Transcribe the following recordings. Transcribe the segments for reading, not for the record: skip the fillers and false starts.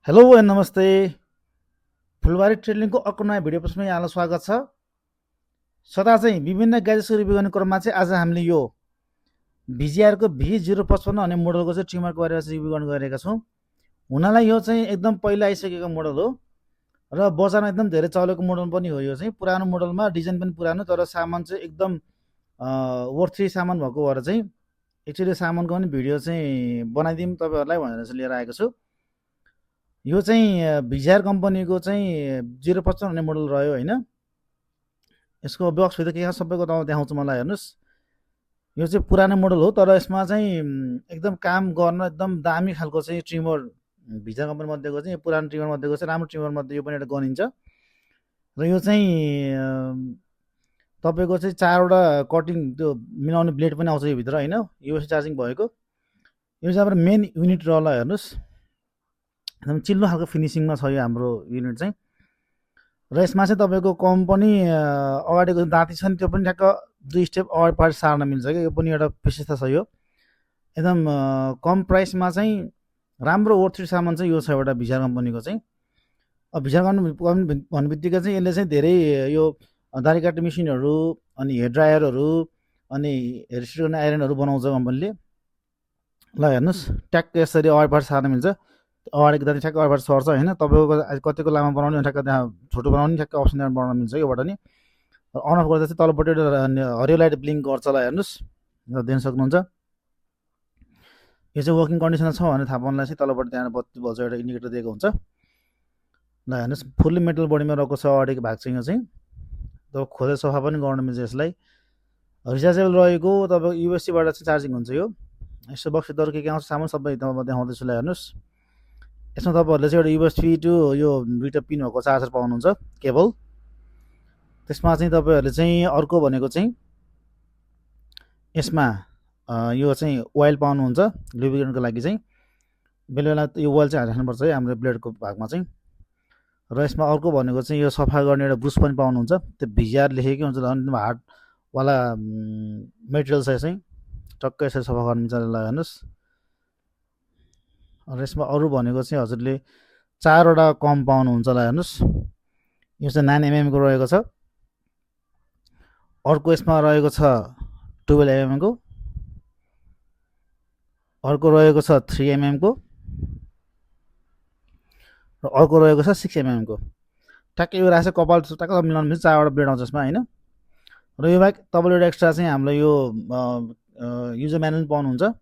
Hello and नमस्ते। फुलबारी ट्रेडिङको अर्को नयाँ भिडियो प्रश्नमा यहाँलाई स्वागत छ। सदा चाहिँ विभिन्न ग्याजेट्सको रिभ्यू गर्ने क्रममा चाहिँ आज हामीले यो भिजिआरको V055 भन्ने मोडलको चाहिँ ट्रिमरको बारेमा चाहिँ रिभ्यू गर्न गइरहेका छौँ। हुनलाई यो चाहिँ एकदम पहिला आइसकेको मोडल हो र बजारमा एकदम धेरै चलेको मोडल पनि हो। यो चाहिँ पुरानो मोडलमा डिजाइन पनि पुरानो, तर सामान चाहिँ एकदम वर्थी सामान भएको भएर चाहिँ एक्चुअली सामानको पनि भिडियो चाहिँ बनाइदिउँ तपाईँहरूलाई भनेर चाहिँ लिएर आएको छु। यो चाहिँ भिजिआर कम्पनीको चाहिँ 055 भन्ने मोडल रह्यो होइन। यसको बक्सभित्र के सबैको देखाउँछु मलाई, हेर्नुहोस्। यो चाहिँ पुरानो मोडल हो, तर यसमा चाहिँ एकदम काम गर्न एकदम दामी खालको चाहिँ ट्रिमर भिजिआर कम्पनी मध्येको चाहिँ पुरानो ट्रिमर मध्येको चाहिँ राम्रो ट्रिमर मध्ये यो पनि एउटा गनिन्छ। र यो चाहिँ तपाईँको चाहिँ 4वटा कटिङ त्यो मिलाउने ब्लेड पनि आउँछ यो भित्र होइन, युएसबी चार्जिङ भएको। यो चाहिँ हाम्रो मेन युनिट रहला, हेर्नुहोस्। एकदम चिल्लो खालको फिनिसिङमा छ यो हाम्रो युनिट चाहिँ। र यसमा चाहिँ तपाईँको कम्पनी अगाडिको दाँती छ नि, त्यो पनि ठ्याक्क 2 स्टेप अगाडि पछाडि सार्न मिल्छ क्या। यो पनि एउटा विशेषता छ। यो एकदम कम प्राइसमा चाहिँ राम्रो वर्थी सामान चाहिँ यो छ एउटा भिजिआर कम्पनीको चाहिँ। अब भिजिआर कम्पनी भन्ने बित्तिकै चाहिँ यसले चाहिँ धेरै यो दाह्री काट्ने मेसिनहरू अनि हेयर ड्रायरहरू अनि हेयर स्ट्रेट गर्ने आइरनहरू बनाउँछ कम्पनीले। ल हेर्नुहोस्, ट्याक्क यसरी अगाडि पछाडि सार्न मिल्छ। अगाडिको दाँती ठ्याक्क अगाडिबाट सर्छ होइन। तपाईँको कतिको लामो बनाउने ठ्याक्क त्यहाँ छोटो बनाउने ठ्याक्क अप्सन त्यहाँ बनाउन मिल्छ योबाट नि। अन अफ गर्दा चाहिँ तलपट्टि हरियो लाइट ब्लिङ्क गर्छ। ल हेर्नुहोस्, देख्न सक्नुहुन्छ। यो चाहिँ वर्किङ कन्डिसनमा छ भने थाहा पाउनलाई चाहिँ तलपट्टि त्यहाँ बत्ती बल्छ, एउटा इन्डिकेटर दिएको हुन्छ। ल हेर्नुहोस्, फुल्ली मेटल बडीमा रहेको छ अगाडिको भाग चाहिँ। यो चाहिँ तपाईँ खोजेर सफा पनि गर्न मिल्छ यसलाई। रिचार्जेबल रहेको तपाईँको युएससीबाट चाहिँ चार्जिङ हुन्छ यो। यसो बक्सभित्र के आउँछ सामान सबै तपाईँ देखाउँदैछु। ल हेर्नुहोस्, यसमा तपाईँहरूले चाहिँ एउटा युएसबी टु यो 2टा पिन भएको चार्जर पाउनुहुन्छ, केबल। त्यसमा चाहिँ तपाईँहरूले चाहिँ अर्को भनेको चाहिँ यसमा यो चाहिँ ओइल पाउनुहुन्छ लुब्रिकेन्टको लागि चाहिँ। बेला बेला यो ओइल चाहिँ हालिराख्नुपर्छ है हाम्रो ब्लेडको भागमा चाहिँ। र यसमा अर्को भनेको चाहिँ यो सफा गर्ने एउटा ब्रुस पनि पाउनुहुन्छ, त्यो भिजिआर लेखेकै हुन्छ, एकदम हार्डवाला मेटेरियल छ चाहिँ, टक्कै यसरी सफा गर्नु मिल्छ। ल हेर्नुहोस्। र यसमा अरू भनेको चाहिँ हजुरले 4वटा कम पाउनुहुन्छ। ल हेर्नुहोस्, यो चाहिँ 9 mm को रहेको छ। अर्को यसमा रहेको छ 12 mm को, अर्को रहेको छ 3 mm को, र अर्को रहेको छ 6 mm को। ठ्याक्कै यो राखेर कपाल टक्क मिलाउनु मिल्छ। 4वटा ब्लेड आउँछ यसमा होइन। र यो बाहेक तपाईँले एउटा एक्स्ट्रा चाहिँ हामीलाई यो युजर म्यानुअल पाउनुहुन्छ।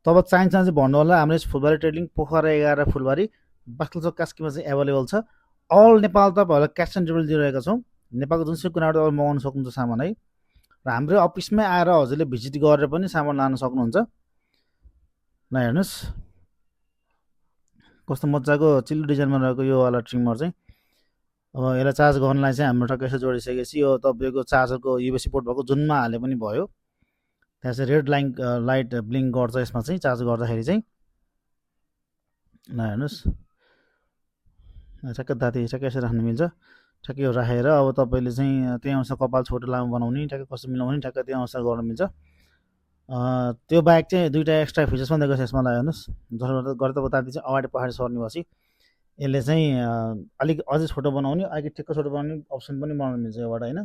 तपाईँ चाहिन्छ चाहिँ भन्नु होला। हाम्रो फुलबारी ट्रेडिङ पोखरा 11 फुलबारी बास्केलचोक कास्कीमा चाहिँ एभाइलेबल छ। अल नेपाल तपाईँहरूलाई क्यास एन्ड डेलिभरी दिइरहेका छौँ। नेपालको जुनसुकै कुनाबाट तपाईँ मगाउन सक्नुहुन्छ सामान है। र हाम्रो अफिसमै आएर हजुरले भिजिट गरेर पनि सामान लान सक्नुहुन्छ। ल हेर्नुहोस्, कस्तो मजाको चिल्लो डिजाइनमा रहेको यो वाला ट्रिमर चाहिँ। अब यसलाई चार्ज गर्नलाई चाहिँ हाम्रो टक्कै यसो जोडिसकेपछि यो तपाईँको चार्जरको युएसबी पोर्ट भएको जुनमा हाले पनि भयो। त्यहाँ चाहिँ रेड लाइट ब्लिङ्क गर्छ यसमा चाहिँ चार्ज गर्दाखेरि चाहिँ। ल हेर्नुहोस्, ठ्याक्क दाँती ठ्याक्क यसरी राख्नु मिल्छ। ठ्याक्कै यो राखेर अब तपाईँले चाहिँ त्यही अनुसार कपाल छोटो लामो बनाउने, ठ्याक्क कस्तो मिलाउने ठ्याक्क त्यही अनुसार गर्न मिल्छ। त्यो बाहेक चाहिँ 2टा एक्स्ट्रा फिचर्स पनि दिएको छ यसमा। ल हेर्नुहोस्, जसले गर्दा तपाईँ दाँती चाहिँ अगाडि पछाडि सर्ने भएपछि यसले चाहिँ अलिक अझै छोटो बनाउने, अलिक ठिक्क छोटो बनाउने अप्सन पनि बनाउनु मिल्छ योबाट होइन।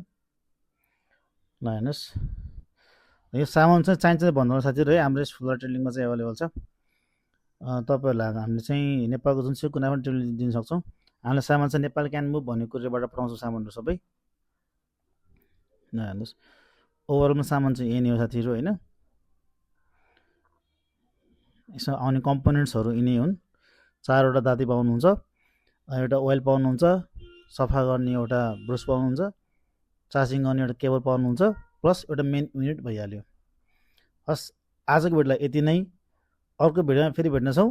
ल हेर्नुहोस्, यो सामान चाहिँ चाहिन्छ भन्नु साथीहरू है, हाम्रो फुलबारी ट्रेडिङमा चाहिँ एभाइलेबल छ। तपाईँहरूलाई हामीले चाहिँ नेपालको जुनसुकै कुनामा पनि डेलिभरी दिन सक्छौँ। हामीलाई सामान चाहिँ नेपाल क्यान मुभ भन्ने कुराबाट पठाउँछौँ सामानहरू सबै। ल हेर्नुहोस्, ओभरअलमा सामान चाहिँ यही नै हो साथीहरू होइन। यसमा आउने कम्पोनेन्ट्सहरू यिनै हुन्। 4वटा दाँती पाउनुहुन्छ, एउटा ओइल पाउनुहुन्छ, सफा गर्ने एउटा ब्रस पाउनुहुन्छ, चार्जिङ गर्ने एउटा केबल पाउनुहुन्छ, प्लस एउटा मेन युनिट भइहाल्यो। हस्, आजको भिडियोलाई यति नै। अर्को भिडियोमा फेरि भेट्नेछौँ।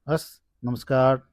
हस्, नमस्कार।